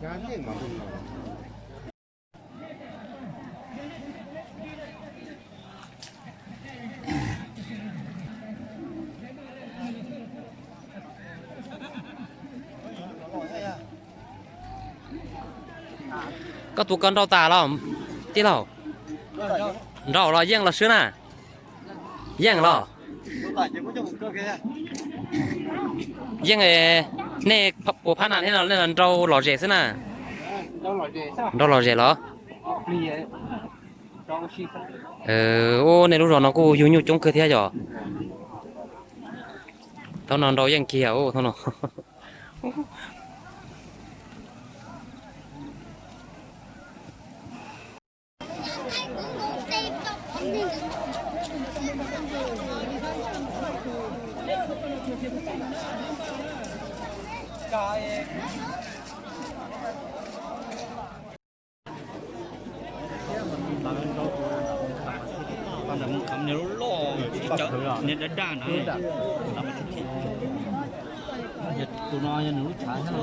Koj tus ko nrau tas los tij laug? Nrau los yeej los swb na? Yeej los? Yeej. Nej puas phab nas thiab no nej los nrau lom zem xwb na? Nrau lom zem los? Ua nej lub zos no kuj yug nyuj coob kawg thiab yom? Thaum no nrau yeej kiag thaum no. Tus no yog nws lub tshav thiab.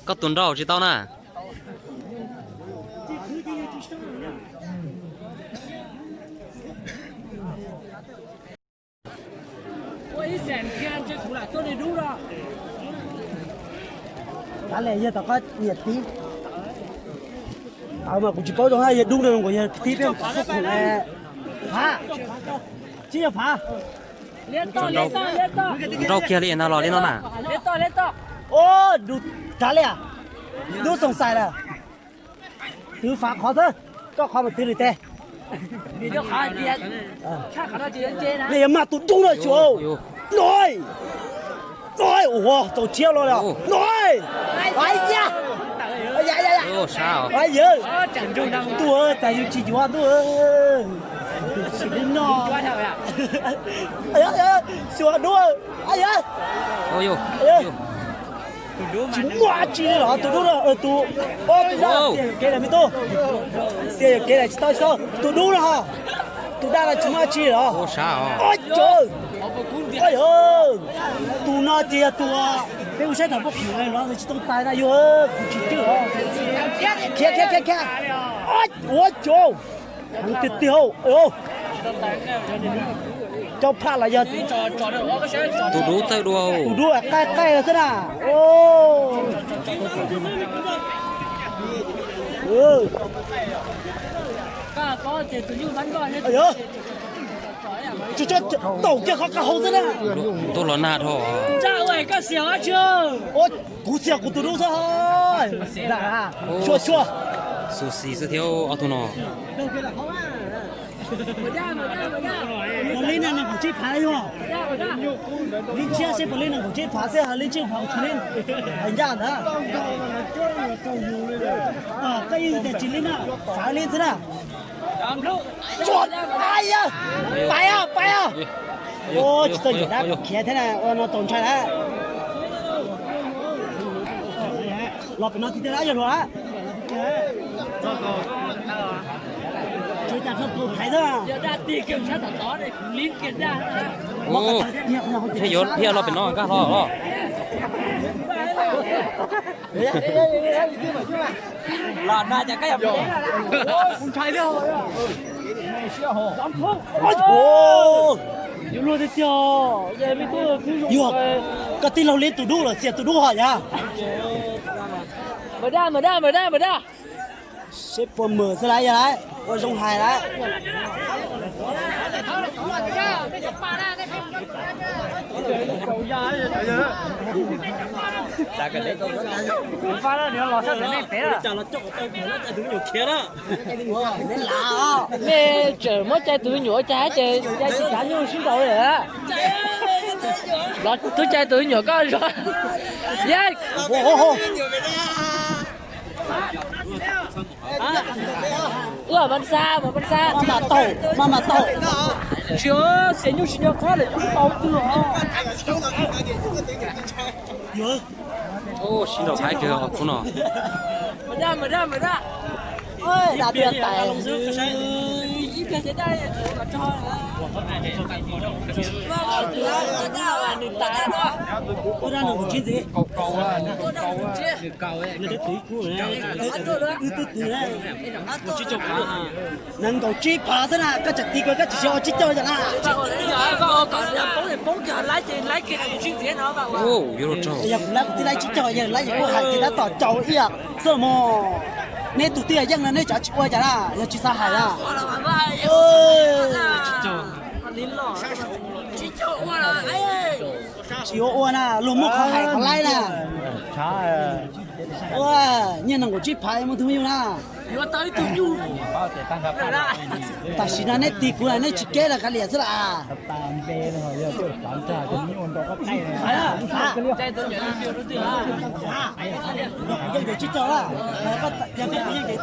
Koj tus nrau tsis tau na. Ua ib xees kiag ntshe kuv lam tuaj li dub no. Kav liam yawg tom qab nyiam tib. Tau mas kuv tsis paub zoo hab yawg dub no nkaus yawg tib peb tuaj khoom ne. Phav, tsis yog phav. Nrau kiag li no los li no na. Ua, dub kav liam, dub xoom xais lawm. Twv fav qhov xwb, koj qhov mas twv li teb. Nej yuav maj tus dub no tsuav. No, no, ua txaus tshiab los li no. Yawg, ntuj, tas yus tsis yuav ntuj. Sim li no, xyuas dub. Tsis muaj dab tsi li los tus dub no, tus, tus dab no xiam yuam kev lawm me tub. Xiam yuam kev lawm tsis tau tsis tau tus dub no. Tus dab no tsis muaj dab tsi li los. Ua cas, tus no ces yog tus peb ua saib thaum poj kham los tsis tau tais na yog kuv tsis cwj os. Khiav khiav khiav khiav. Ua cas heev tiag tiag. Cov phaj los yog tus dub txawj dua, tus dub qaij qaij xwb na. Taum kiag qhov ka hau xwb na. Ntuj los nag dhau. Kuv xiam kuv tus dub xwb. Xua xua. Xus xis xwb thiab ob tug no. Puas li nees nkaum tsib phav yog? Li ntsia seb puas li nees nkaum tsib phav xwb, li ntsia phav tshuav li hais ncaj ntag. Koj yeej tias tsis li na, xav li xwb na. Tsuas, pais, pais. Tsis txawj yam dab khiav thiab na, ua no txaus ntshai lawm. Los pem no tiag tiag lawm yog luag lawm. Tsuas cas txog tus thaiv xwb. Thiaj yuav los pem no nkag hlo los. Los no cas koj yog kuv ntshai thiab. Yuav luag tiag tiag. Yog koj tij laug li tus dub los xiam tus dub hos yog. Mawm daj, mawm daj, mawm daj, mawm daj. Seb puas mawm xwb lawm yog lawm, ua zoo hais lawm. Nej tseem muab cai tus me nyuam ua cas ces cai tsis kav nyuj sib nraus li lawm. Los twb cai tus me nyuam koj zog. Yeej. Wb mas xa, mas xa. Mas mas taum, mas mas taum. Tsis xiam nyuj tsis nco qab lawm, tau twg os. Sib nraus haib kawg khub no. Dab tiag tais. Nees nkaum tsib phav xwb na, koj tseem tis ko koj tsis xyov ua tsib caug yam na. Yog kuv laib kuv twb laib tsib caug, yog laib ces kuj hais tias tab tom caum ib yam xwb mog. Neb tus twb yog yeej no neb tseem tsis ua cas na, yog tsis xav hais na. Tsis ua ua na, luag muaj qhov hais qhov laib na. Ua, nyiaj nees nkaum tsib phav muaj tus me nyuj na. Tam sim no neb tis kuv na, neb tsis keb los kav liam xwb las. Yeej ces tsis tso, yog koj yeej ces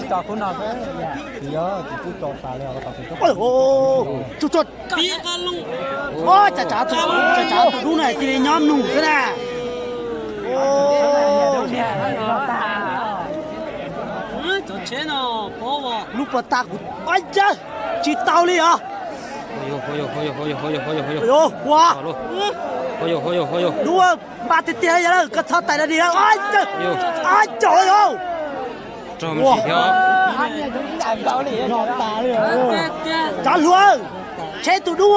Tsav tsav tus dub na cia li nyob nug xwb na. Lub puas tas kuv, ab, tsis tau li os. Ua, dub npaj tiag tiag yog lawm, koj txhob tais li lawm. Ab, caum lawm. Tsav hluas, tsheb tus dub.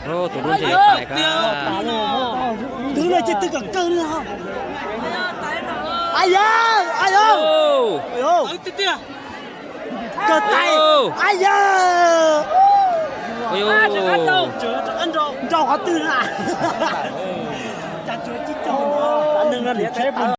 Tus dub ntse tais kab. Twb lawm ces twb kom kawg li. Ay yawg, ay yawg. Kawg tais. Ay yawg. Nrau qhov twg na. Neeg no nim tsheb puag